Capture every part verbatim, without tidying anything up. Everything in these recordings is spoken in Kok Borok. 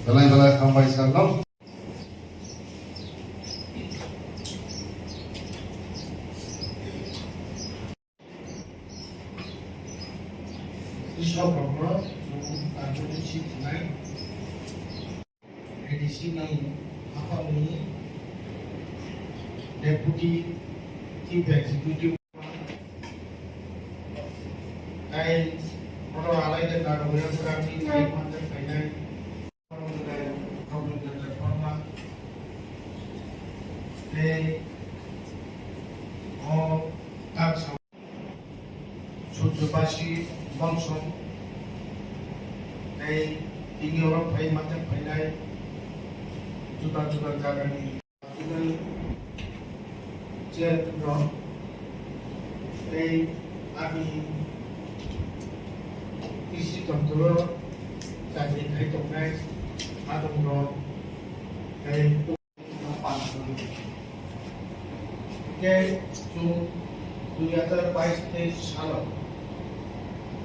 Belai belai hambai sakno. Krishna Brahma, chwng Tanjung si thanai. A D C ni haphangni Deputy Chief Executive, tei oro alai de Narwaya Grami tei Manjak Kainai, Robindra Debbarma, tei o tak Surjabasi Bongso tei tini oro phai manjak phainai juda juda jagani chairman rok tei ani krisi doptoro chakri khai tongnai adong rok tei Khe chwng dui hazar bais teis salo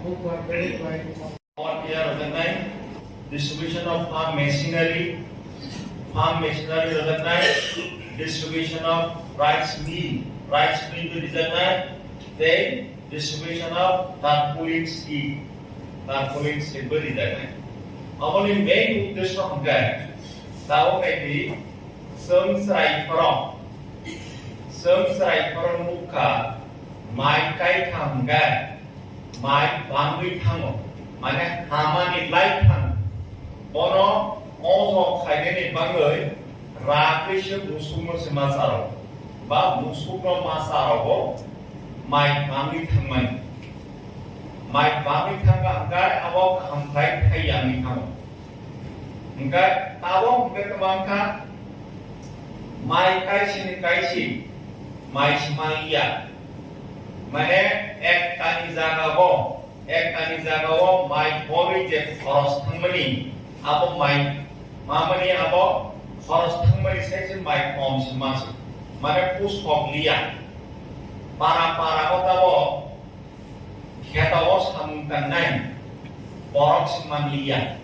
bubar berwi bai. Award rwjaknai, distribution of farm machinery, farm machinery rwjaknai, distribution of rice mill, rice mill rwjaknai, tei distribution of tarpaulin sheet, tarpaulin sheet bo rwjaknai. Aboni main uddesho hwnkhe tabuk naidi, Chwng chwrai phoro, chwng chwrai phoro nukha, mai kaitha hwnkhe mai bangwi thango, mane hamani lai thango. Bono o jok khainani bagwi rakwi se musukno se ma charo, ba musukno ma charogo mai bangwi thangmani. Mai bangwi thangkha hwnkhe abo kaham khlai thai yangwi thango. Hwnkhe tabok hwnkhe kwbangkha mai kaisini kaisi mai sima liya. Mane ek kani jagao, ek kani jagao mai borwi je khoros thangmani, abo mai mamani abo khoros thangmani sai se mai kom sima se. Mane puskok liya. Para para o tabok khetao samung tangnai borok se man liya.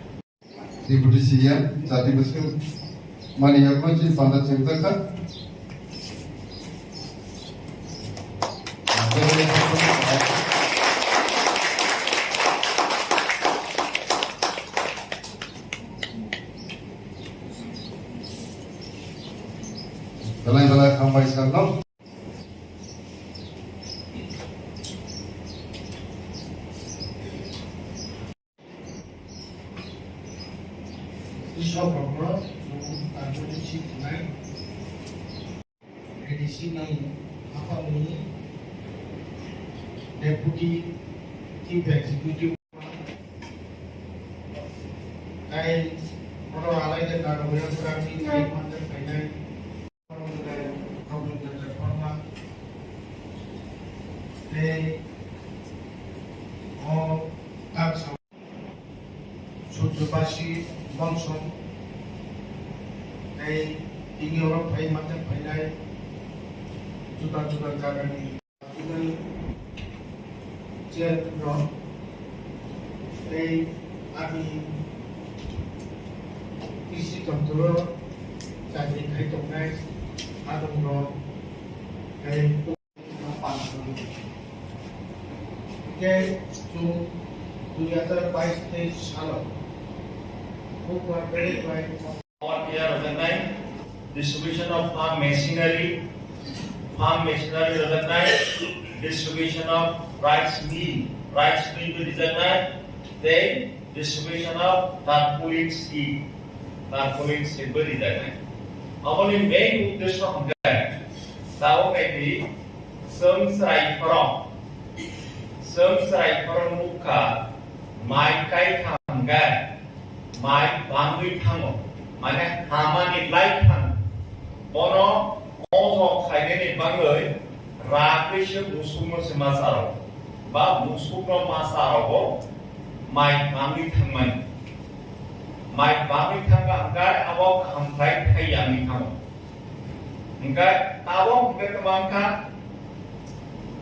Deputy C M, jati bwswk mani yakno chini panda chengjakha. Belai belai hambai sakno. Krishna Brahma, chwng Tanjung si thanai. A D C ni haphangni Deputy Chief Executive, tei oro alai de Narwaya Grami tei Manjak Kainai. Tei o tak Surjabasi Bongso tei tini oro phai manjak phainai juda juda jagani chairman rok tei ani krisi doptoro chakri khai tongnai adong rok tei khe chwng dui hazar bais teis salo bubar berwi bai Award rwjaknai, distribution of farm machinery, farm machinery rwjaknai, distribution of rice mill, rice mill bo rwjaknai, tei distribution of tarpaulin sheet, tarpaulin sheet bo rwjaknai. Aboni main uddesho hwnkhe tabuk naidi chwng chwrai phoro, chwng chwrai phoro nukha mai kaitha hwnkhe mai bangwi thango, mane hamani lai thango. Bono o jok khainani bagwi rakwi se musukno se ma charo, ba musukno ma charogo mai bangwi thangmani. Mai bangwi thangkha hwnkhe abo kaham khlai thai yangwi thango. Hwnkhe tabok hwnkhe kwbangkha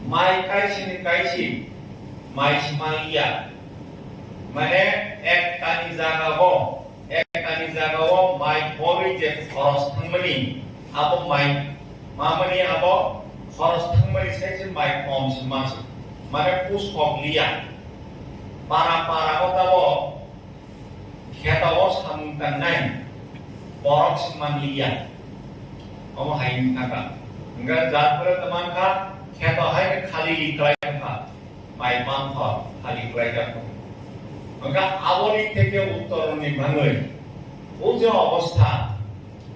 mai kaisini kaisi mai sima liya. Mane ek kani jagao, ek kani jagao mai pori je khoros thangmani, abo mai mamani abo khoros thangmani sai se mai kom se ma se. Mane puskok liya. Para para o tabo kheto o samung tangnai borok se man liya. Omo hai wngkha ka. Hingkha jar phore tongmangkha kheto hai khali liklai wngkha. Mai manthor khali klaijak tongo. Hingkha aboni theke uttorni bangwi o je obostha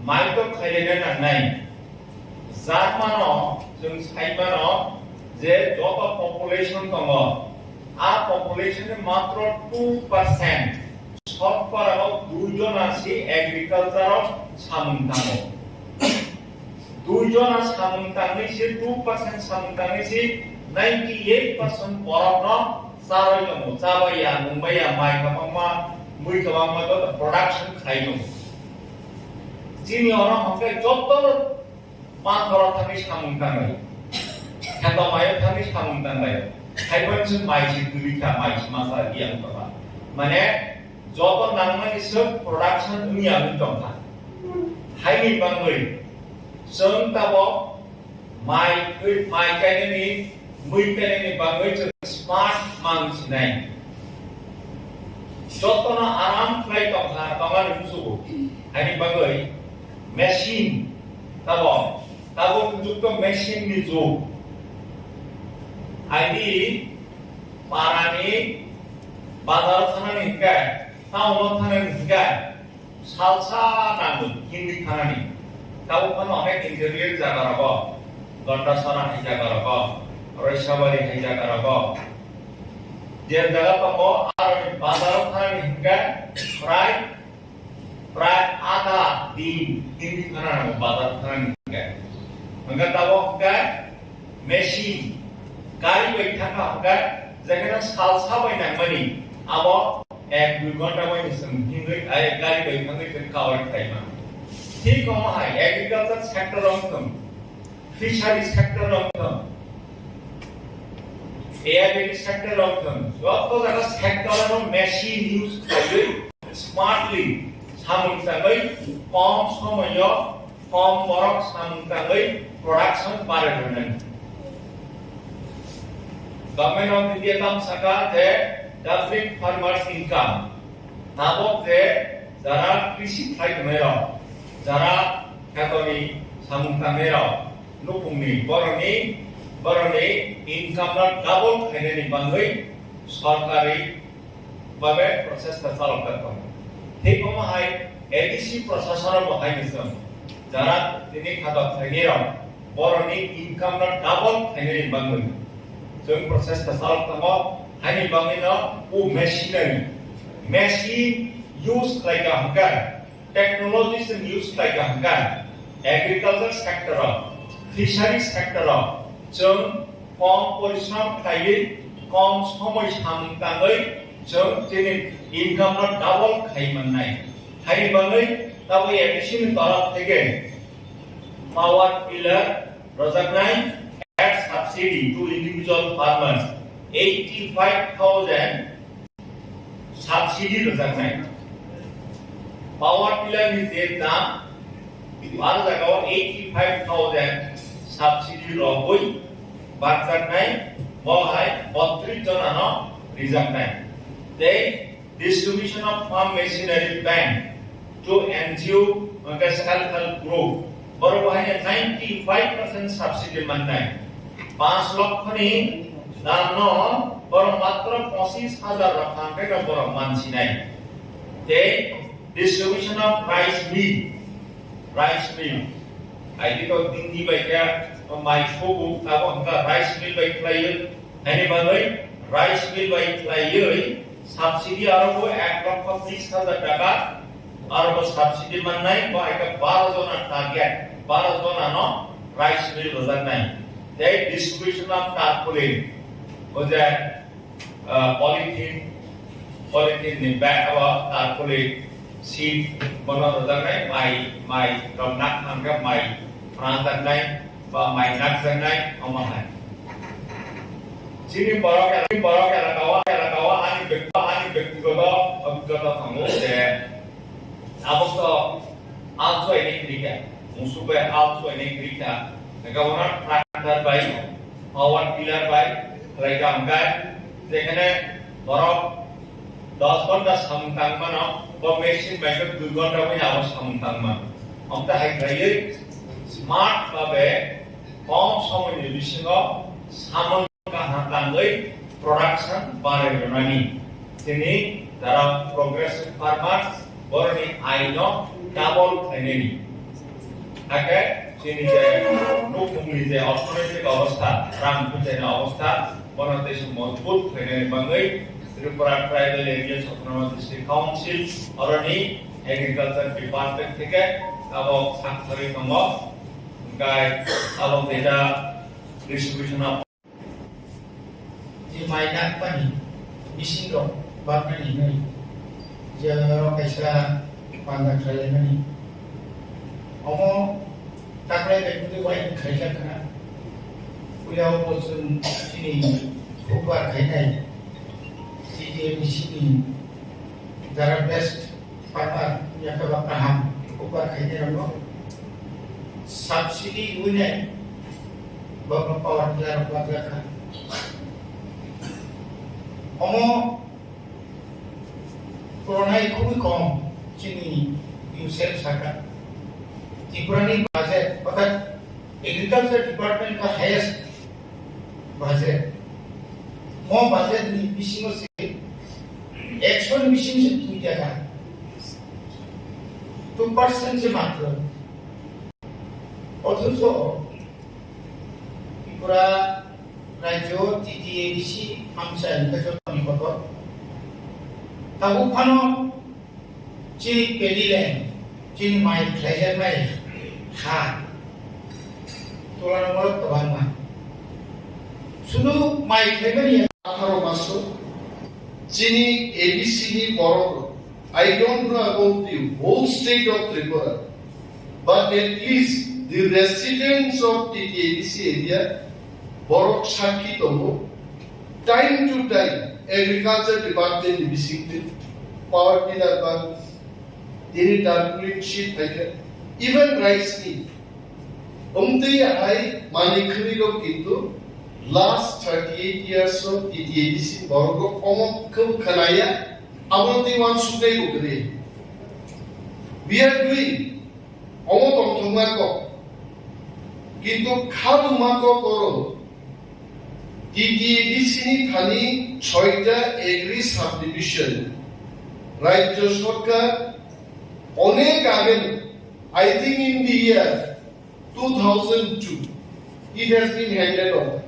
mai to khailena nangnai. Jarmano chwng saimano je joto population tongo, a population ni matro two percent, shotkorao dui jona si agriculture o samung tango. Dui jona samung tangwi se, two percent samung tangwi se, ninety eight percent borokno charwi tongo, chabaiya, nungbaiya, mai kwbangma, mui kwbangma joto production khlai tongo. Chini oro hwnkhe joto manthoro thangwi samung tangwi, kheto maio thangwi samung tangwi, haiphano chwng mai se kwrwi kha, mai se masa yang kwbang. Mane, joto nangmani swk production wngya wng tongkha. Haini bangwi chwng tabok mai, mai kainani, mui kainani bangwi chwng smart mang sinai. Jotono aram khlai tongkha, tongmani musugo. Haini bangwi machine tabok, tabok jukto machine ni jug. Haini parani bazar thanani hingkhe, town o thanani hingkhe, salsa nangwi himwi thanani. Tabuk phano onek interior jaga rogo, Gandasara hai jaga rogo, Roisabari hai jaga rogo. Je jaga tongo, aroni bazar o thanani hingkhe, prai, prai adha din himwi thanani bazar thanani hingkhe. Hingkhe tabuk hingkhe, machine, gari bai thangkha hwnkhe, jekheno salsa bai nangmani, abo ek dui ghonta bai ni chwng himwi, ai, gari bai thangwi chwng cover khlaima. Thik omo hai agriculture sector wng thung, fishery sector wng thung, aviary sector wng thung, joto jaga sector o machine use khlaiwi smartly samung tangwi kom somoyo kom borok samung tangwi production bare rwnani. Government of India tamo saka je doubling farmers income. Tabok je jara krisi khlai tongnai rok, jara khetoni samung tangnai rok, nukhungni boroni, boroni income no double khlainani bangwi sorkari babe prochesta chalok jak tongo. Thik omo hai A D C prosasono bo hai ni chwng jara tini khatok khlainai rok boroni income no double khlainani bangwi chwng prochesta chalok tongo. Haini bangwi no o machinery, machine use khlai ka hwnkhe, technology chwng use khlai ka hwnkhe, agriculture sector o, fishery sector o chwng kom porishrom khlaiwi, kom somoi samung tangwi chwng chini income no double khai mannai. Haini bagwi tabuk A D C ni torop theke power tiller rwjaknai at subsidy to individual farmers eighty five thousand subsidy rwjaknai. Power tiller ni je dam, aro jagao eighty five thousand subsidy rwgwi barjaknai, bo hai botris jonano rijaknai. Tei distribution of farm machinery bank to N G O, hwnkhe self help group, borok bo haino ninety five percent subsidy mannai. Panch lokho ni dan no borok matro pochis hajar rok thang khe no borok mansinai. Tei distribution of rice meal, rice meal. Aidi to dingdi bai khe mai sobu, abo hwnkha rice meal bai khlaiwi. Haini bagwi rice meal bai khlaiwi subsidy aro bo ek lokho tris hajar taka, aro bo subsidy mannai, bo hai khe baro jona target, baro jona no rice meal rwjaknai. Tei distribution of tarpaulin, o je ah, polythene, polythene ni bag abo tarpaulin sheet bono rwjaknai, mai, mai rok nak thang khe mai phranjaknai ba mai nakjaknai omo hai. Chini borok, borok elakao, elakao ani byakti, ani byaktigoto obhigota tongo je Abo to alchoi ni krika, musuk bai alchoi ni krika, governor tractor bai, power tiller bai, khlai ka hwnkhe, jekhane borok dos ghonta samung tang mano, bo machine bai khe dui ghonta bai abo samung tang mano. Amta hai khlaiwi smart babe kom somoini bisingo samung kaham tangwi production barai rwnani. Chini jara progressive farmers boroni aino double khlainani. Hakhe chini je nukmungni je orthonoitik obostha, rang puisaini obostha, bono teisa mojbut khlainani bagwi Tripura Tribal Areas Autonomous District Council oroni Agriculture Department theke abo sakthari tongo. Hwnkhe abo data distribution of je mai nakmani, bising rok bakmani hinwi je oro kaisa panda khlailaimani. Omo taklai bai bwdwi wai khaijak khna. Puila o bo chwng chini hukbar khainai T T A D C ni jara best farmer yakaba kaham hukbar khainai rokno subsidy winai bokno power tiller rok bakjakha. Omo Puronai khubui kom chini Yusef saka. Tripura ni budget, orthat agriculture department ka highest budget. Mo budget ni bisingo se action bisingo se dui taka. Two percent se matro. Othocho Tripura rajyo T T A D C hamsa hingkhe jotoni kotor. Tabuk phano chini paddy land, chini mai khlaijaknai ha, tulanamulok kwbangma. Sudu mai khlaimani atharo maso chini A D C ni borok rok, I don't know about the whole state of Tripura, but at least the residents of T T A D C area, borok sakhi tongo, time to time agriculture department ni bisingtwi power tiller ba tini tarpaulin sheet phaikha, even rice ni. Omtwi hai manwi khwnwi rok kintu last thirty eight years o T T A D C borok rok omo khe khanaya, abo twi wansuknai bo kwrwi. We are doing omo tongthokma kok, kintu khabuma kok oro T T A D C ni thani soita agri subdivision rajyo sorkar onek age, I think in the year two thousand two, it has been handed over.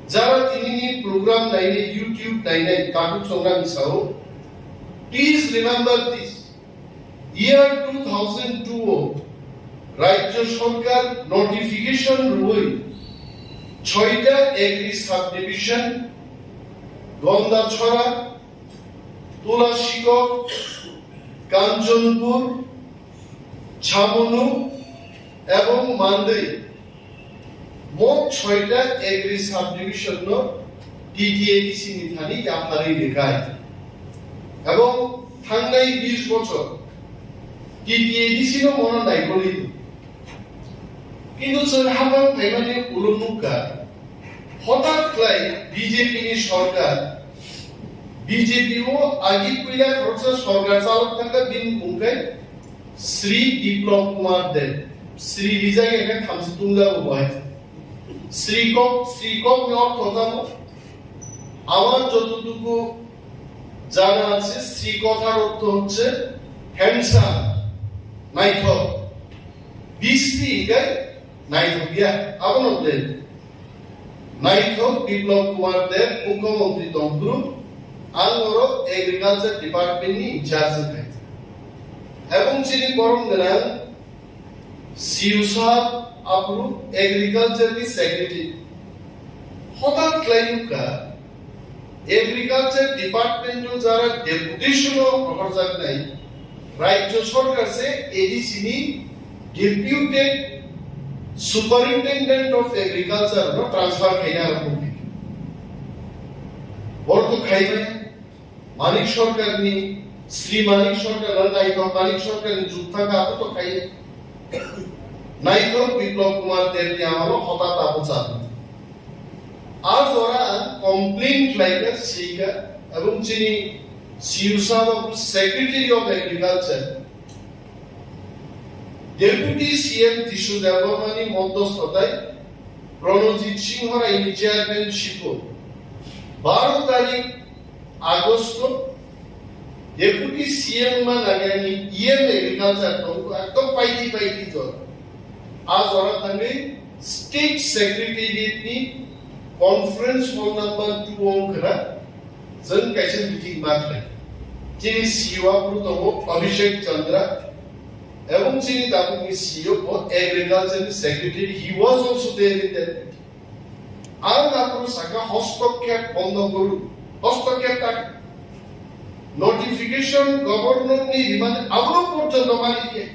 Jara tinini program nainai, YouTube nainai, takhuk chongnani sao, please remember this. Year two thousand two o Rajya Sarkar notification rwi soita agri subdivision, Gondachora, Tulasikok, Kanchanpur, Chamunu ebong Mandwi, mot soita agri subdivision no T T A D C ni thani yapharwi rwkha. Ebong thangnai bish bochor T T A D C no mono naikolwi. Kintu chwng hapang phaimani ulo nukha, hotat khlai B J P ni sorkar, B J P o agi puila khoroksa sorkar chalok thangkha, bini mung khe Sri Biplab Kumar Deb, Sri rijak ya khe thamchi tungjago bo hai. Sri kok, Sri kok ni ortho tamo? আমার যতটুকু জানা আছে, শ্রী কথার অর্থ হচ্ছে হ্যান্ডসাম, নাইথক। বিশ্রী হিংখাই নাইথক বিয়া, আবনো দে। Naithok Biplab Kumar Deb, Mukhyamantri tongphuru, ang oro Agriculture Department ni in charge wngkha. Ebong chini borom gwnang C E O sahab, aphuru Agriculture ni Secretary. Hotat khlai nukha, Agriculture Department o jara deputation o rohorjaknai, Rajya Sarkar se A D C ni Deputed Superintendent of Agriculture no transfer khaina rwkha. Borok to khaimaya, Manik Sarkar ni Sri Manik Sarkar, Naithok Manik Sarkar ni jukthang abo to khai. Naithok Biplab Kumar Deb ni amalo hota tabo cha. A jora ang complain khlaika, sika, ebong chini C U sabo Secretary of Agriculture, Deputy C M Jishu Debbarma ni modhosthotai, Pranojit Singh Rai ni chairmanship o baro tarik Agosto, Deputy C M ma nangani E M Agriculture tongo, ekdom paiti paiti jora. A jora thangwi State Secretariat ni conference hall number two o wngkha na, chwng kaisa meeting ma khlai. Chini C E O aphuru tongo Abhishek Chandra, ebong chini tabukni C E O bo Agriculture ni Secretary, he was also there in that meeting. Ang aphuru saka, "Hostokkhep bondo guru, hostokkhep tak." Notification governor ni rimani abono porjonto mani khe.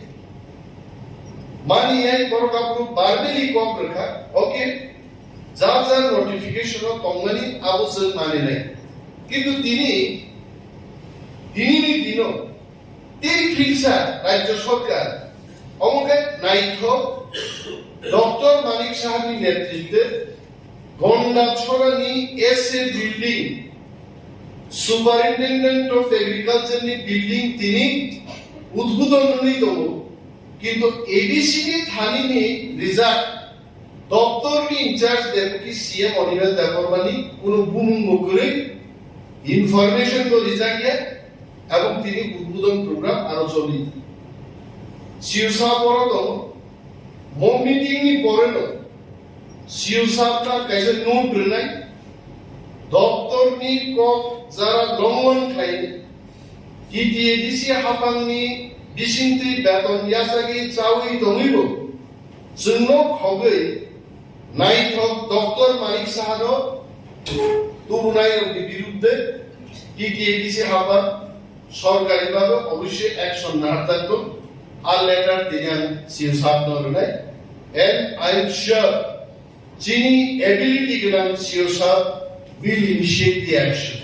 Mani yai borok aphuru verbally kok rwkha, okay, jar jar notification o tongmani abo chwng mani nai. Kintu tini, tini ni dino, tei philsa Rajya Sarkar, omo khe naithok Doctor Manik Saha ni netritwe Gondachora ni S A building, Superintendent of Agriculture ni building tini udbodon wngwi tongo, kintu A D C ni thani ni rijak, doptor ni in charge Deputy C M Animesh Debbarma ni kunu bumung bo kwrwi, information bo rijak ya, ebong tini udbodon program aro choli. C U sahab oro tongo, mo meeting ni pore no C U sahab na kaisa note rwnai, doptor ni kok jara longmon khlai, T T A D C haphang ni bisingtwi beton yachagwi chawi tongwi bo, chwngno khogwi naithok Doctor Manik Saha no tubunai rokni birudde T T A D C haphang sorkari bhabe obossoi action naharjakgo. A letter tini ang C U sahab no rwnai, and I am sure chini ability gwnang C U sahab will initiate the action.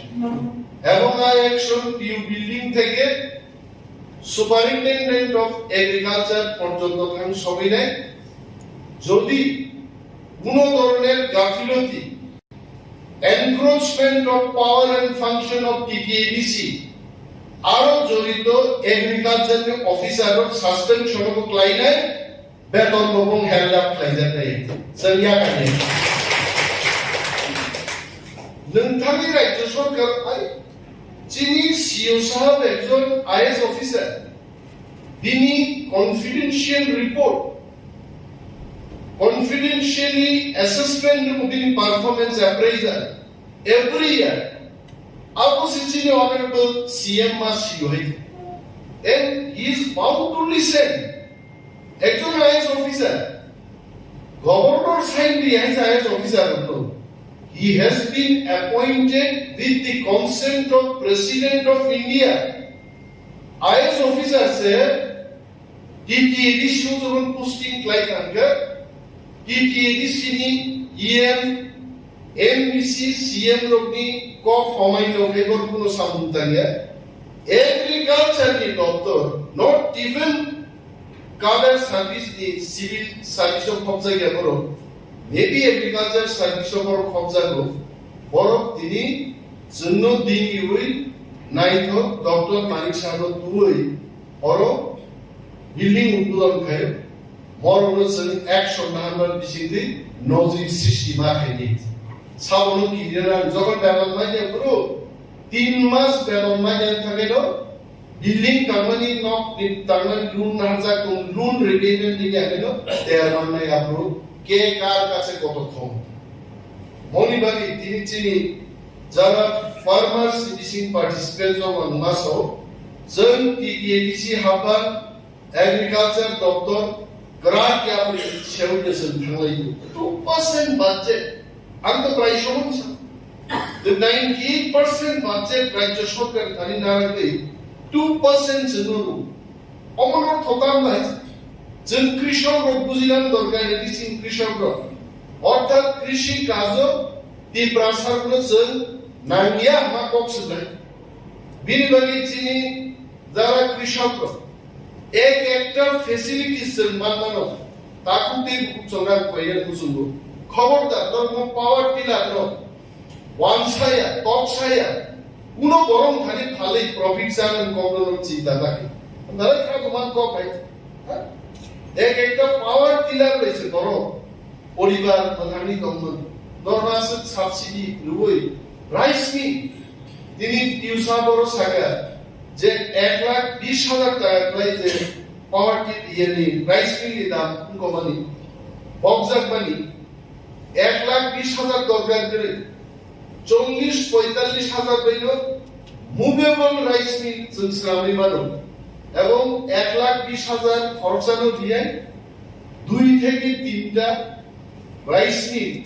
Ebong a action P U building theke Superintendent of Agriculture porjonto thang sogwi nai. Jodi kuno dhoroner gafiloti, encroachment of power and function of T T A D C, aro jorito agriculture ni officer rok suspension bo khlai nai, beton bo bung held up khlai jak nai. Chwng ya kani. Nwng thangwi Rajya Sarkar ai, chini C U sahab ekjon I A S officer, bini confidential report, confidentially assessment rwmo, bini performance appraisal every year. Abo se chini honorable C M ma sio hai. And he is bound to listen. Ekjon I A S officer, governor sign di hai I A S officer to. He has been appointed with the consent of President of India. I A S officer se T T A D C o jokon posting khlai thangkha, T T A D C ni E M, M D C, C M rokni kok homai tongkhe bor kuno samung tangya. Agriculture ni doptor, not even cadre service ni civil service o khopjakya borok, maybe agriculture service o borok khopjago, borok tini chwngno diniwi naithok Doctor Manik Saha no tuwi oro building udbodon khaio, borokno chwng action naharmani bisingtwi nojri sristi ma khaidi. Sabono kinina nang, jokon beton manya bro, tin mas beton manya thangeno building tangmani nok ni tangmani loan naharjak tong, loan repayment ni yakheno ter mannai aphuru ke kar kache koto khom. Moni bagwi tini chini jara farmers ni bising participant rok ang maso, chwng T T A D C haphang agriculture doptor kwrak yapri seui de chwng thanglai two percent budget. Ang to prai somon sa. The ninety-eight percent budget Rajya Sarkar thani naragwi two percent chwng rw. Omono thotam bai chwng krishok rok bujinang dorkar, edi chwng krishok rok. Orthat krishi kajo Tiprasa rokno chwng nangya hwnma kok swknai. Bini bagwi chini Jara krishok rok ek ekta facilities chwng manmano, takhuk tei bukhuk chongrang koiya kuchungo. Khobordar, norok power tiller rok wansaya, toksaya, kuno borok thani phalwi profit chanani kokno chinta ta khe. Dalai kha kuman kok hai. Ha? Ek ekta power tiller bai se borok poribar mwthangwi tongmani. Norok aswk subsidy rwui rice mill, tini Piyush Sahab oro saka je ek lakh bis hajar taka kwlai je power ti-, iyani rice mill ni dam wngkokmani, bokjakmani ek lakh bis hajar dorkar kwrwi, chollish poitallish hajar baino movable rice mill chwng swnamwi mano, ebong ek lakh bis hajar khoroksano riyai dui theke tinta rice mill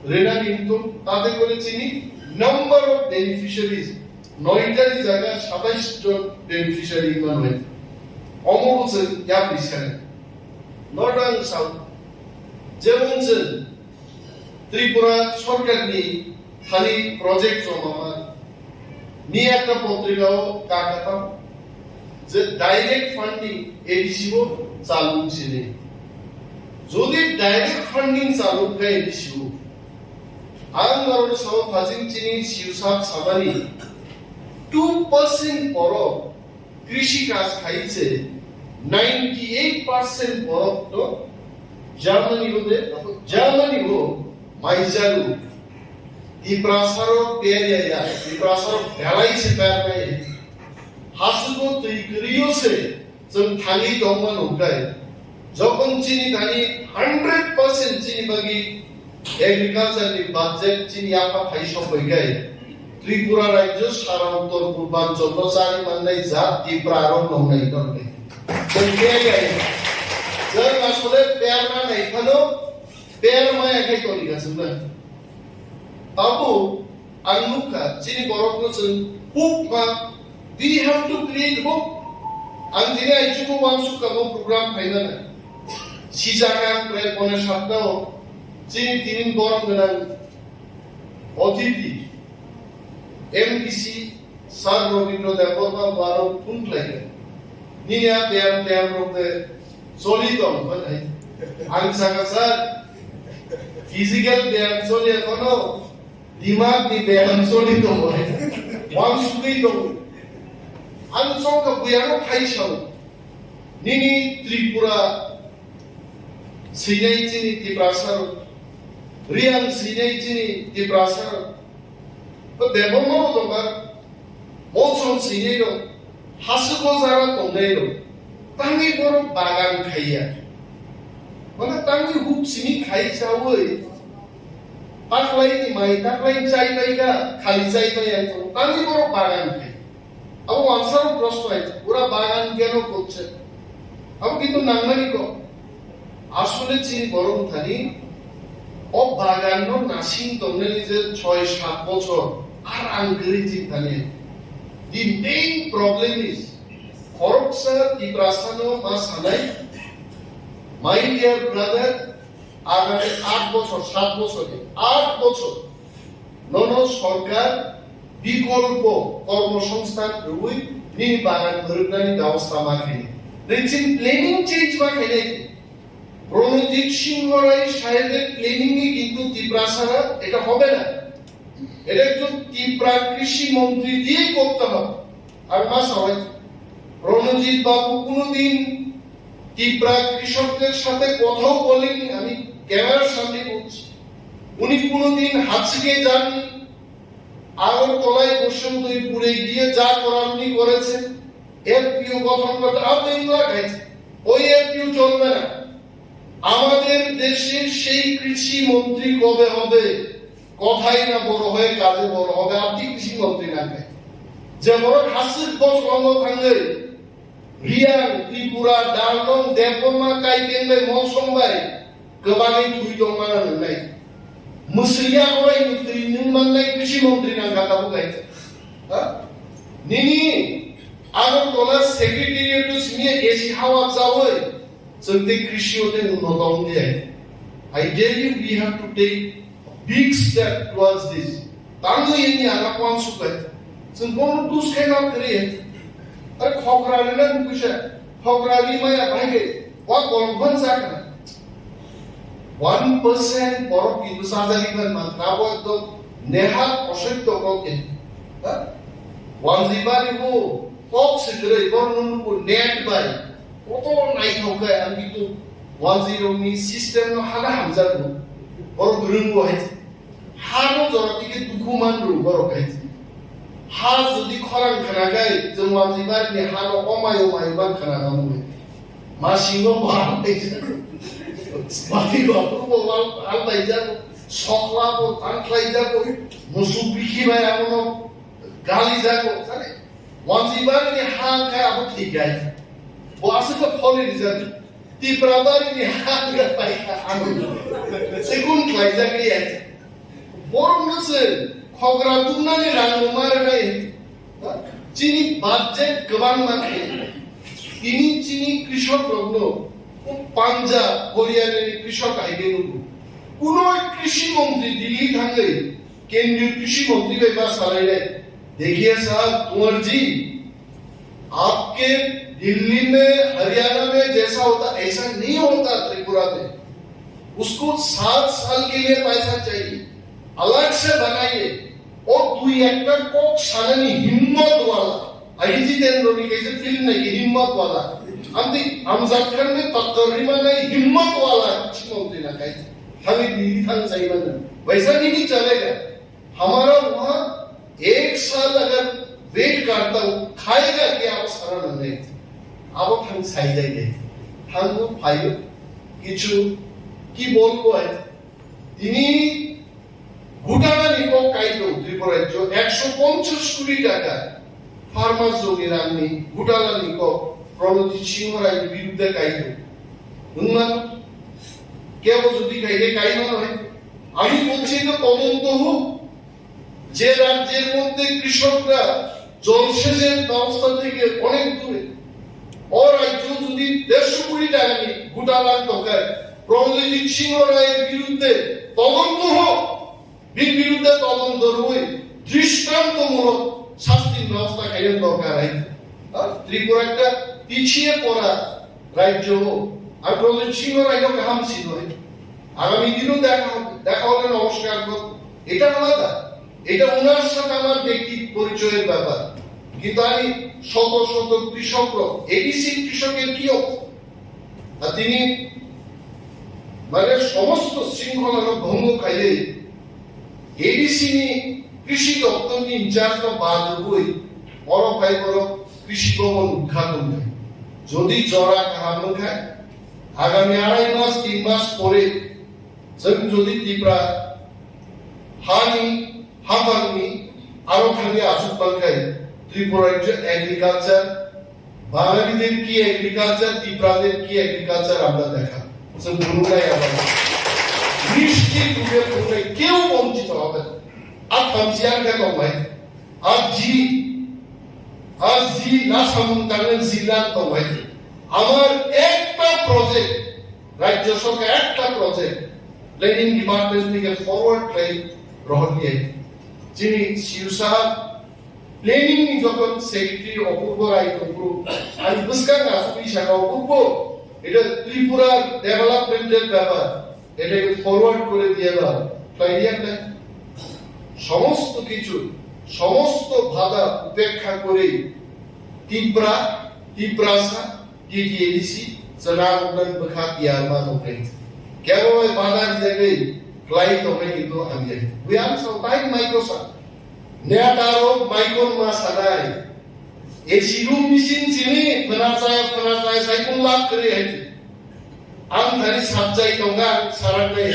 rwnani wngthung, tate kore chini number of beneficiaries noita ni jaga satais jon beneficiary wngma nai. Omo bo chwng yapri sanai. Northern South, jemon chwng Tripura sorkarni thani project chomama ni ekta potrikao kakata je direct funding A D C o chalung sini. Jodi direct funding chalung khe A D C o, ang norok sao phajing chini siusap sabani two percent borok krishi kaj khai se ninety eight percent borok to Germany o de, Germany o maijaru. Tiprasaro per ya ya, Tiprasaro belai se per nai. Hasugo twi kwrwi o se chwng thangwi tongma nungkhe. Jokhon chini thani hundred percent chini bagwi agriculture ni budget chini yapha phai sokbai khe, Tripura rajyo sara uttor purbanchal no chari mannai jat Tipra rok nongnai nongnai. Chwng khe khe chwng asole per na nai phano per maya khe toni ka chwng na. Abo ang nukha, chini borokno chwng hope ma, we have to create hope. Ang tini aichugo wansukha bo program phaimani. Sijak ang prai pone saptao, chini tinin borom gwnang otiti, M D C, Sir Robindra Debbarma baro phone khlaikha. Nini a beyam teyam rok de choli tong, hwnwi. Ang sakha, "Sir, physical beyam choli ekhono, dimag ni beyam choli tongo, wansugwi tongo." Ang chongkha buyano phai sao. Nini Tripura swinai chini Tiprasa rok, Reang swinai chini Tiprasa rok, to Debbarma bo tongkha, Monson swinai rok, hasugo jara tongnai rok, tangwi borok bagan khaiya. Mane tangwi huk simi khai chawi, taklai ni mai, taklai chai bai kha, khali chai bai ang tangwi borok bagan khai. Abo wansaro proshno hai, pura bagan keno korche? Abo kintu nangnani kok. Asole chini borok thani o bagan no nasing tongnani je choi sat bochor, ar ang kwrwi chini thani. The main problem is, khoroksa Tiprasa no ma sanai, my dear brother, agami aat bochor, sat bochor, aat bochor, nono sorkar bikolpo kormosongsthan rwui nini bagan phwrwknani bebosta ma khainai. Nini planning change ma khainai. Pranajit সিংহ রায় সাহেবের প্ল্যানিং এ কিন্তু ত্রিপুরা ছাড়া এটা হবে না। এটা একজন ত্রিপুরা কৃষি মন্ত্রী দিয়েই করতে হবে। আর মা সবাই, প্রণজিৎ বাবু কোনোদিন ত্রিপুরা কৃষকদের সাথে কথাও বলেননি, আমি ক্যামেরার সামনে বলছি। উনি কোনোদিন হাসিকে যাননি। আগরতলায় বসুন্ধই পুরে গিয়ে যা করার উনি করেছেন। এফপিও গঠন করতে আপনি এগুলা খাইছেন। ওই এফপিও চলবে না। আমাদের দেশে সেই কৃষি মন্ত্রী কবে হবে? কথাই না বড় হয়ে কাজে বড় হবে। আপনি কৃষি মন্ত্রী না খাই, যে বড় হাসির বস লঙ্গ থাকলে Reang, Tripura, Darlong, Debbarma, Kaiteng bai, Mosong bai, kwbangwi thwi tongmana nwngnai. Mwswia orai ni twi nwng mannai krishi montri nang kha tabuk hai. Ha? Nini Agartala secretariat o simi A C hawa chawi, chwng tei krishi o tei unnoto wng di hai. I tell you, we have to take big step towards this. Tamo yeni aga pon sukai. Chwng bono dus khai na kri. Are khokra rina ni puisa, khokra ri maya bai ke, wa kolom phan sa kana. One percent borok kintu sajari man man, abo ekdom neha osoitto kok ke. Ha? Wanji bari bo kok se gre, bor nunu bo net bai. Koto naithok kai, ang kintu wanji rok ni system no hana hamjago. Borok rwng bo hai. Ha no jora tike dukhu man rw borok hai. Ha jodi khorang khana kai, jwng wanji bari ni ha no omai omai ban khana tamo hai. Masingo bahal tei jago. Mati go apu bo wal hal bai jago. Sokla bo tang khlai jago. Musu bikhi bai amo no gali jago. Sare. Wanji bari ni ha kai abo thik gai. Bo asuk ko phone ni jago. Tipra bari ni ha ga pai ka amo. Sekun khlai jago ya. Borok no se khokra tumnani rang no mare nai. Chini budget kwbang ma khe. Tini chini krishok rok no Punjab, Haryana ni krishok hai khe nugo. Kuno krishi montri Delhi thangwi kendriyo krishi montri bai ma salai nai. Dekhiye sahab, Kunwar ji, आपके दिल्ली में, हरियाणा में जैसा होता, ऐसा नहीं होता त्रिपुरा में। उसको सात साल के लिए पैसा चाहिए, अलग से बनाइए। O dui ekta kok sanani himmot wala, ani Jitendra ni kaisa film nai himmot wala, amdi Amjad Khan ni pakkar rima nai himmot wala, chimon twi na kai, thangwi di thang sai mana, waisa ni ni chalega. हमारा वहाँ एक साल अगर वेट करता हूँ, खाएगा क्या, वो सारा नहीं। Abo thang sai jai de. Thang bo phaio. Kichu ki bolbo hai. Tini Bhutan ni kok kai do Tripura rajyo ekso ponchas koti taka farmers joni rang ni Bhutan ni kok Pranojit Singh Rai biruddhe kai do. Nungma kebo jodi kai de kai no hai. Ami bolchi to তদন্ত হোক। যে রাজ্যের মধ্যে কৃষকরা জলসেচের ব্যবস্থা থেকে অনেক দূরে, ও রাজ্য যদি দেড়শো কোটি টাকা নিয়ে গোটা লাখ টাকায় প্রণজিৎ সিংহ রায়ের বিরুদ্ধে তদন্ত হোক, বির বিরুদ্ধে তদন্ত হয়ে দৃষ্টান্তমূলক শাস্তির ব্যবস্থা খাইয়ের দরকার আছে। আর ত্রিপুরা একটা পিছিয়ে পড়া রাজ্য হোক, আর প্রণজিৎ সিংহ রায়ও কাহাম ছিল। আগামী দিনও দেখা হবে, দেখা হলে নমস্কার করব, এটা আলাদা। এটা ওনার সাথে আমার ব্যক্তি পরিচয়ের ব্যাপার। কিন্তু আমি শত শত কৃষক, এডিসি কৃষকের কি অবস্থা? আর তিনি মানে সমস্ত শৃঙ্খলা ভঙ্গ খাইলে এডিসি নি কৃষি দপ্তর নি ইনচার্জ বা বাদ বই বড় ভাই বড় কৃষি ভবন উদ্ঘাটন খায়। যদি জরা কাহাম খায়, আগামী আড়াই মাস তিন মাস পরে Chwng jodi Tipra hani, haphangni aro thangwi achuk mankhai, Tripura rajyo agriculture, Bangalide ki agriculture, Tiprade ki agriculture amra dekha. Chwng phunuknai abo. Nishchit rupe phunuknai, keu bonchito hobe na. Ar thamchi ang khe tongbai. Ar ji, ar ji na samung tangnai ji lang tongbai. Amar ekta project, Rajya Sorkar ekta project planning department theke forward khlai rohor liya. Chini C E O sahab planning ni jokhon secretary Apurbo Rai tongphuru, ani bwskang asugwi saka Apurbo, eta Tripura development er byapar, এটাকে ফরওয়ার্ড করে দিয়ে দাও, তাই দিয়ে আমরা সমস্ত কিছু, সমস্ত বাধা উপেক্ষা করে তিপ্রা, তিপ্রাসা, টিটিএডিসি, চনা উন্নয়ন বখা ইয়ার মা তো প্রেম। কেবল ওই বাধা জায়গায় ক্লাই তো হয় কিন্তু আমি জানি। We are so time Microsoft. নেতারও মাইকন মা সাদাই। এসি রুম মেশিন চিনি, ফেনা চায়, ফেনা চায়, সাইকুল লাভ করে হয়েছে। Ang thani sabjai tongkha, ang saraknai,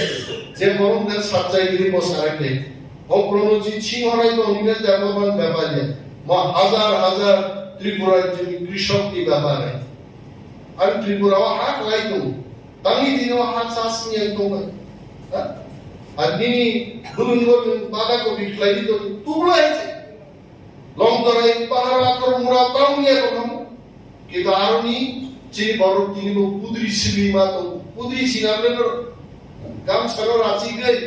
je borok dan sabjai giri bo saraknai. O Pranojit Singh Rai tongni development bepar ya. Ma hajar hajar Tripura jini krishok ni bepar hai. Ang Tripura o ha khlai tongo. Tangni dino ha chasni ang tongo. Ha? Ar nini gurung gurung pada kopi khlai di tongo. Tubula hai se. Longtorai pahar athor mura tang ya tongkhamu. Kintu aroni chini borok tini bo pudri simi ma tong, pudri sinamle no gamsa no rachi gai.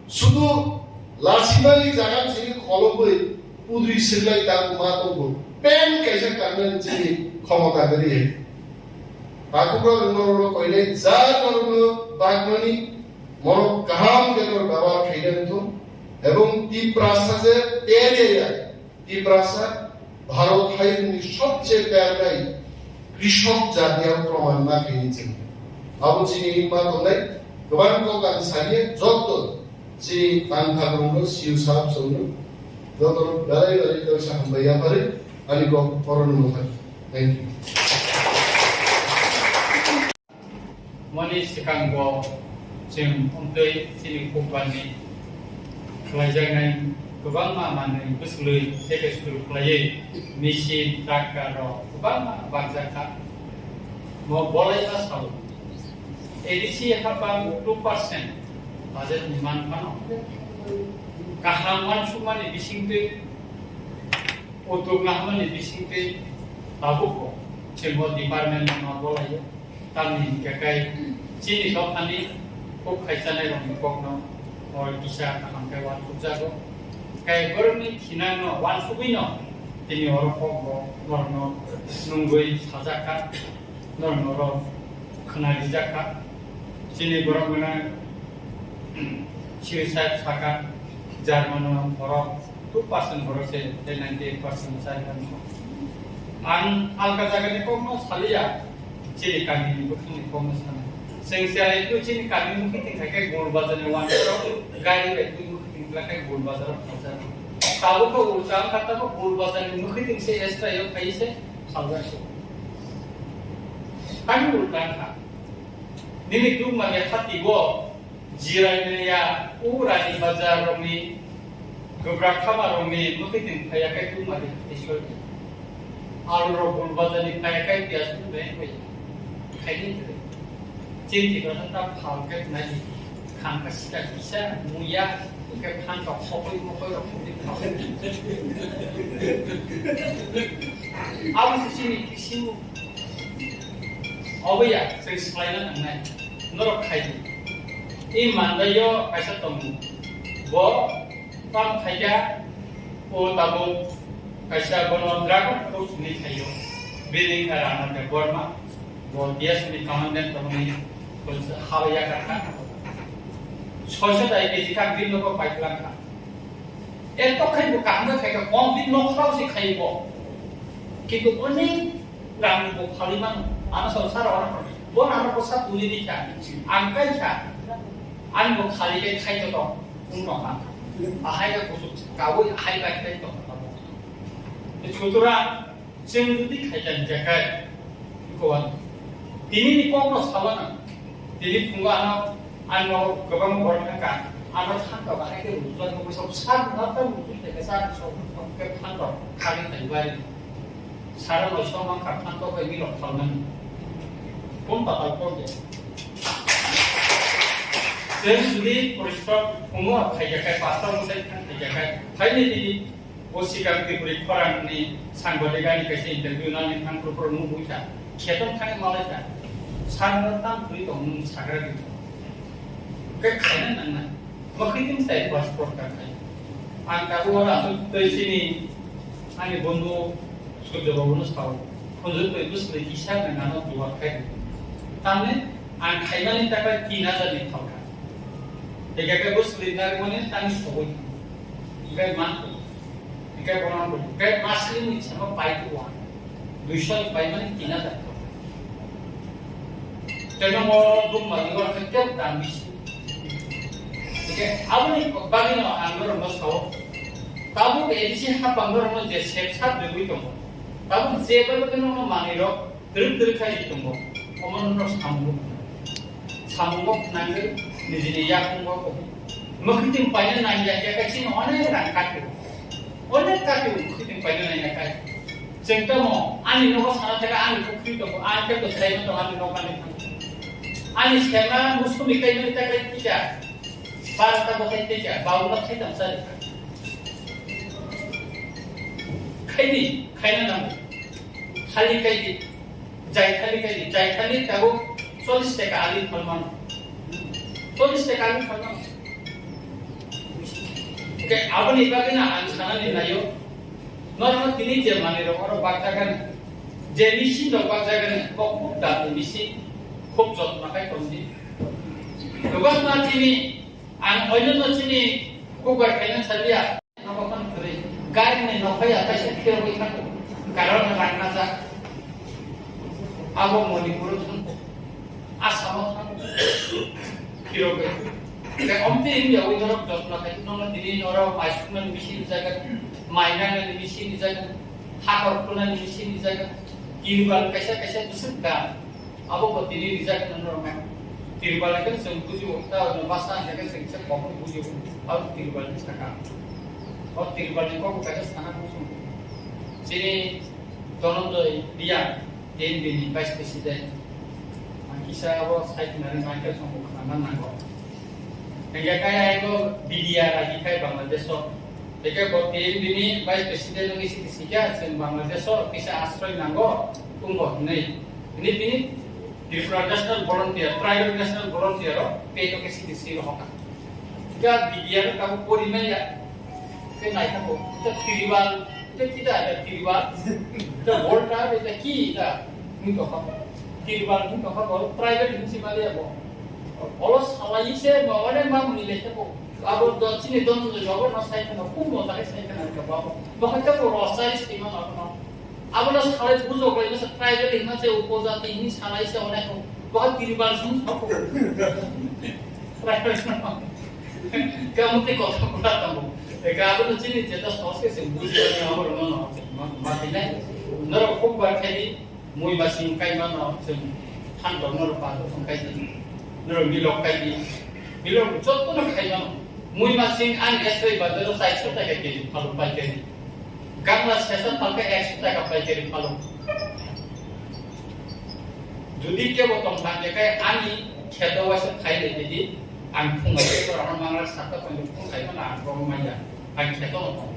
Sudu lasimani jaga chini kholoboi pudri silai tang ma tong bo. Pen kaisa kanmani chini khomota kwrwi. Takhukro rwngno rwno koinai ja norokno bagmani, morok kaham khe norok baba khaina wngthung. Ebong Tiprasa je pen ya, Tiprasa Bharat hairokni sobche pernai krishok jatiya proman ma khaini chwng. Abo chini ma tongnai kwbang kok ang saliya joto chini tangthakrokno siu sap songno joto belai belai kok sa hambai yapharwi ani kok korokno motha. Thank you. Moni swkang bo chwng wngtwi chini Kokbarni khlaijaknai kwbangma manwi bwswlwi tei khe suru khlaiwi machine, tractor rok kwbangma bakjak kha. Mo bolai ma sao. A D C hapang two percent budget ni man phano kaham wansukmani bisingtwi, utuk nahmani bisingtwi tabukbo chwng o department no ma bolaio. Tamni hwnkhe kai chini dophani kok khaichanai rokni kokno o kisa kaham khe uansukjago. Kai borokni thinangno uansugwino tini oro kokbo norokno nungwi sajakha, norokno oro khwnarijakha. Chini borok gwnang Siri Saheb sakha, German o borok two percent borok se, tei ninety eight percent chari mano. Ang alka jagani kokno saliya, chini kamini bukhukni kokno sanai. Chwng chwrai tu chini kami mukhi tingkha khe Gul Bazarni uansukha, gari bai twi mukhi tingkha khe Gul Bazar o khaljak. Tabuk khe ulta wngkha, tabuk Gul Bazarni mukhi ting se extra yo khai se khaljak se. Tani ulta wngkha. Nini tungmani hati bo Jirai manya, o Rani Bazar rokni, Gobra Khama rokni mukhuitwng phaiya khe tungmani hati soi. Alu rok Gul Bazar ni phaiya khe piyaj tungmani phai. Khaini thre. Chini Tiprasa ta phal khe nai. Khangka sita kisa, muya, khe phan tok khokoi mokoi rok khokoi phal. Abo se chini kisimu. Obo ya, chwng swlaina nangnai. Norok khai di. I mandaio kaisa tongo. Bo tamo khaikha, o tabuk kaisa bono dragon fruit hinwi khaio. Bini wngkha Rana Debbarma. Bo D S ni commandant tongmani haba yakar kha. Soiso dai keji kha, bini nogo paiklang kha. Eto khai bo kaham khe khai kha, hom din nok khao se khai bo. Kintu onek rang bo khali mano. Ano sal sara wana khali. Bo ano ko sa tuli ni kha. Ang kai kha. Ang bo khali kai khai to to. Ung no ha. Ahai ka kusuk kawi ahai ba khai to. Sutura Chwng jodi khaikha hingkha khe, kowan. Tini ni kokno sawana. Tini phungo ano, ano kwbangma borok thangkha. Ano thangkha ba hai khe rujak no bwsok sak na ta rujak khe sak sok sok khe thangkha. Khagwi thai bari. Sara no song mang kha thangkha bai milok thalmani. Kon patal kon de. Chwng jodi porishrom phungo khaikha khe, pasta bwsai thang khaikha khe, phaini tini O sikang Tripuri khorang ni sangbadik ani kaisa interview nani thang phuru phuru nung bui kha. Kheto thangwi malai kha. Sangno tang phuri tong nung sagra di. Khe khaina nang nang. Makhriting sai passport ka khai. Ang tabuk oro aswk twi sini ani bondhu Surjo Babu no sao. Khunju twi bwswlwi kisa nang ano juwak khai. Tamni ang khaimani takai tin hajar ni thalkha. Tei khe bwswlwi narwkmani tani sogwi. Hingke man, hingke bono, hingke masini ni sama pai tuwa. Duiso ni pai mani tina da. Teno mo dum ma ni wala ke kem tan bisi. Hingke aboni bagi no ang no mo sao. Tabu ke isi hapang no mo je sep sap de wi tomo. Tabu je ba ke no mani ro. Twrwk twrwk khai tongo, omo no samungo, samungo nangwi nijini yakungo kobi. Mwkhwtwng paina nangya khe chini onek rang katio, onek katio mwkhwtwng paina nangya khai. Chwng tamo ani nogo sana thaka ani pukhri tongo, ani tei bwsai no tongo ani nogo ani thang. Ani sema musumi kai mani takai kisa, barata bo khai teisa, bauna khai tamsa rikha. Khaidi, khaina nango. Khali khaidi, jai khali khaidi, jai khali tabuk chollish taka ali phalmano. Chollish taka ali phalmano. Hingke aboni bagwi no ang sanani naio, Norok tini je manwi rok oro bakjagan, je machine rok bakjagan, kok khub dati machine, khub jotno khai tongdi. Kwbangma tini ang oino no chini kubar khaina salia, nobo khon kwrwi. Gari ni nokhaya kaisa phirogwi thango. Karon rang najak. Abo Manipur o thang, Assam o thang, phirogwi. Tei omtwi wngya wi norok jotno khai, nono tini oro mai suknani machine rijak, mai nangnani machine rijak, hakor khunani machine rijak, tirbal kaisa kaisa bwswk da. Abo bo tini rijak norok hai. Tirbal khe chwng bujio, ta no basa hingkhe chwng se kok bujio. Abo tirbal ni saka. O tirbal ni kok kaisa sana kusung. Chini Dhananjay Riya, T N B ni Vice President. Ang kisa abo sai khwnani Michael song bo khwnana nango. Hingkhe kaya ego B D R agi khai Bangladesh o. Hingkhe bo T N B ni Vice President wngwi sidi sikha, chwng Bangladesh o kisa asroi nango, tungbo hinwi. Hini bini Tripura National Volunteer, Tribal National Volunteer o pay to kisi kisi rohorkha. Ga bidiya no kabo pori maya. Ke nai kabo. Ita tribal, ita kita ada tribal. Ita volta, ita ki, ita. Ni to kabo. Tribal ni to kabo. Tribal ni si mali abo. Olo salai se, ma wane ma muni le kabo. Abo do chini don do jogo no sai kana, kum mo sai sai kana kabo. Bahai kabo ro sai si ma abo no. Abono salai bujok lai masa tribal hima se upojati hini salai se onek ko. Bahai tribal sum sako. Tribal sum. Kamu te kotha kula tamu. Eka abono chini jeta sos ke se buji ni abono no no. Ma ma tinai. Noro khub bar khedi mui masing kai mano se than dong noro pa song kai di. Noro milok kai di. Milok jotto no khai mano. Mui masing an esai ba dero sai so ta ke di. Phalu pai ke di. Gamla sesa phalkhe ekso taka paikari phalo. Jodi kebo tongkha, jekai ani kheto waisa phai lai tidi, ang phungai tei borok no mangla sakta phai phung khai mano ang borok manya, ang kheto no tong.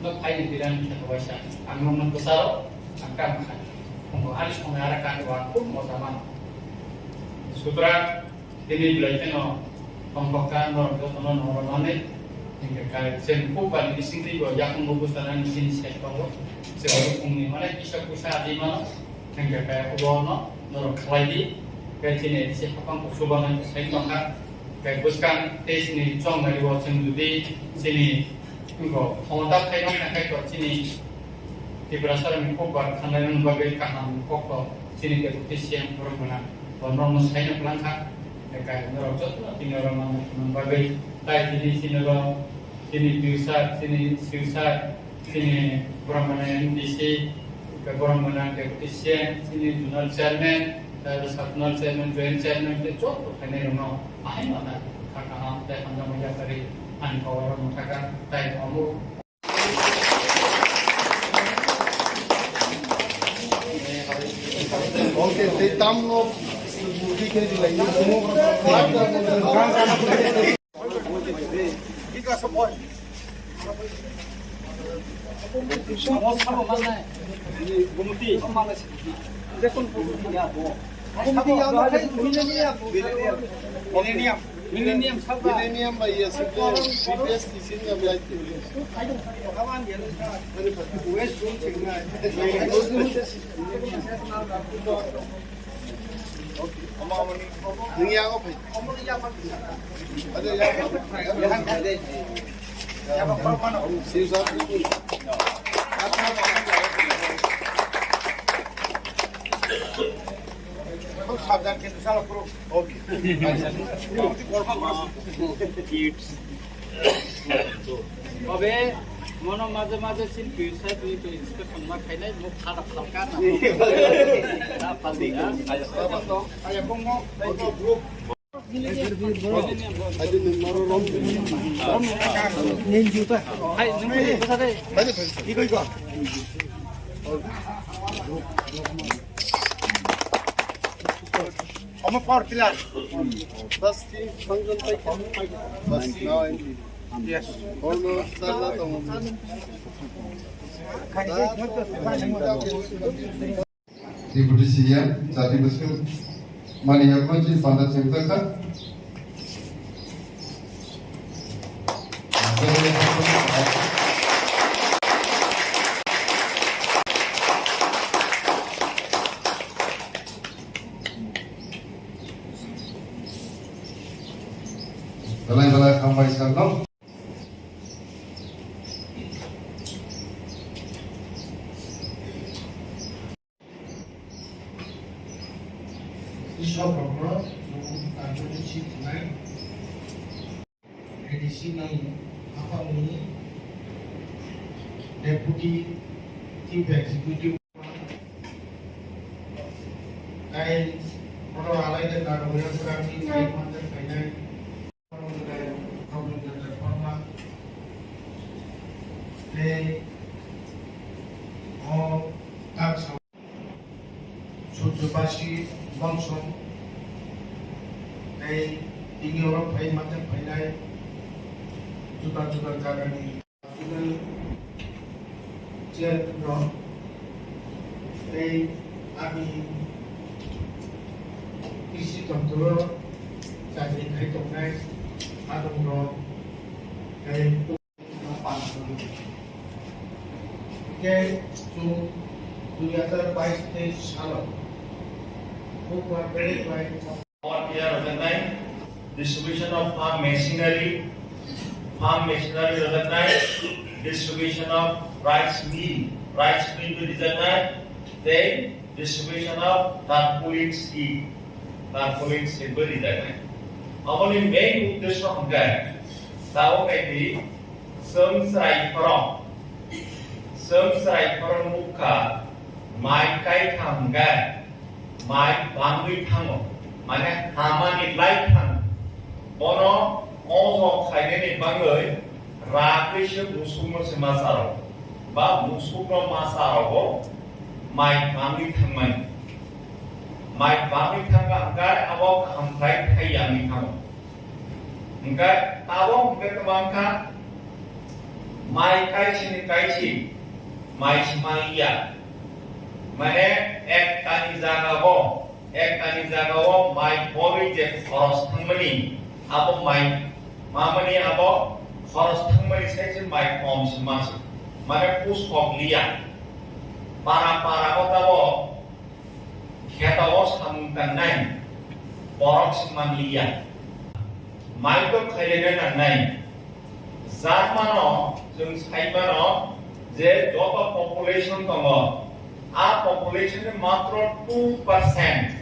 No phai lai tidi ani kheto waisa, ang nokno bwsaro, ang kam khai. Phungo ani songnai ara kani wa khub moja mano. Subra Tini belai kheno tongthokha norok jotono nongroknani. Hingkhe kai chwng kuk bani bisingtwi bo yakung bo bwskanani chini sek tongo. Chwng bwkhungni mane kisa kusa adi mano. Hingkhe kai obono norok khlai di. Kai chini A D C hapang kusu bangni sai tongkha. Kai bwskang tei chini chongnai o chwng jodi chini wngkho khomota khai nokna khai to chini Tiprasarokni kokbar thangnai rokni bagwi kaham kokthok chini Deputy C M borok gwnang. Bo norokno saino kwlangkha. Tei kaitorni norok jotono tini oro manna himna bagwi tai tini chini oro chini future, chini future, chini borok gwnang M D C, borok gwnang Deputy C M, chini Zonal Chairman, tei Sub Zonal Chairman, Joint Chairman tei joto phainairokno ahai manna kha kaham tei hamjakma yapharwi ani kokrokno thaka tai omo. Okay, tei tamno bikhe dilai. Millennium. Millennium sab. Millennium ba iya sab. Previous isin ya belai. Nung ya ko phai. Ada ya. Si sa. Sabdan ke sala kuro. Okay. তবে মনো মাঝে মাঝে চিন পিউসাই তুই তো ইন্সপেকশন মা খাই নাই মুখ খারাপ হালকা না। না ফালতু না। Ayo, kung mo, kung mo, group. Hai, nung ko sa dai. Iko, iko. Omo power pillar. Bas, tin, phanchjon tai. Bas, now I need. Yes. Omo sala tongo. Deputy C M, jati bwswk mani yakno chini panda chengjakha. Sokrokno nung target sheet nai. A D C ni aphangni Deputy Chief Executive tei oro alai de Naroya Srangni Chief Minister khainai. Tei o tak sa Surjyabasi Monsong tei tini oro phai mate phainai juda juda jagani chair rok tei ani krisi doptoro chakri khai tongnai adongrok tei Hingke chwng dui hazar bais teis salo bubar bere bai One year rwjaknai, distribution of farm machinery, farm machinery rwjaknai, distribution of rice meal, rice meal bo rwjaknai, tei distribution of tarpaulin sheet, tarpaulin sheet bo rwjaknai. Aboni main uddesho hwnkhe tabuk naidi, Chwng chwrai phoro, chwng chwrai phoro nukha, mai kai thang hwnkhe mai bangwi thango, mane hamani lai thang. Bono o jok khainani bagwi ragwi se musukno se ma charo, ba musukno ma charogo mai bangwi thangmani. Mai bangwi thangkha hwnkhe abo kaham khlai thai yangwi thango. Hingkhe tabok hingkhe kwbangkha mai kaisini kaisi mai sima liya. Mane ektani jagao, ektani jagao mai borwi je khoros thangmani, abo mai mamani abo khoros thangmani saisi mai kom sima se. Mane puskok liya. Para para o tabok Kheto o samung tangnai borok se manliya. Mai to khailena nangnai. Jarmano chwng saimano je joto population tongo, a population ni matro two percent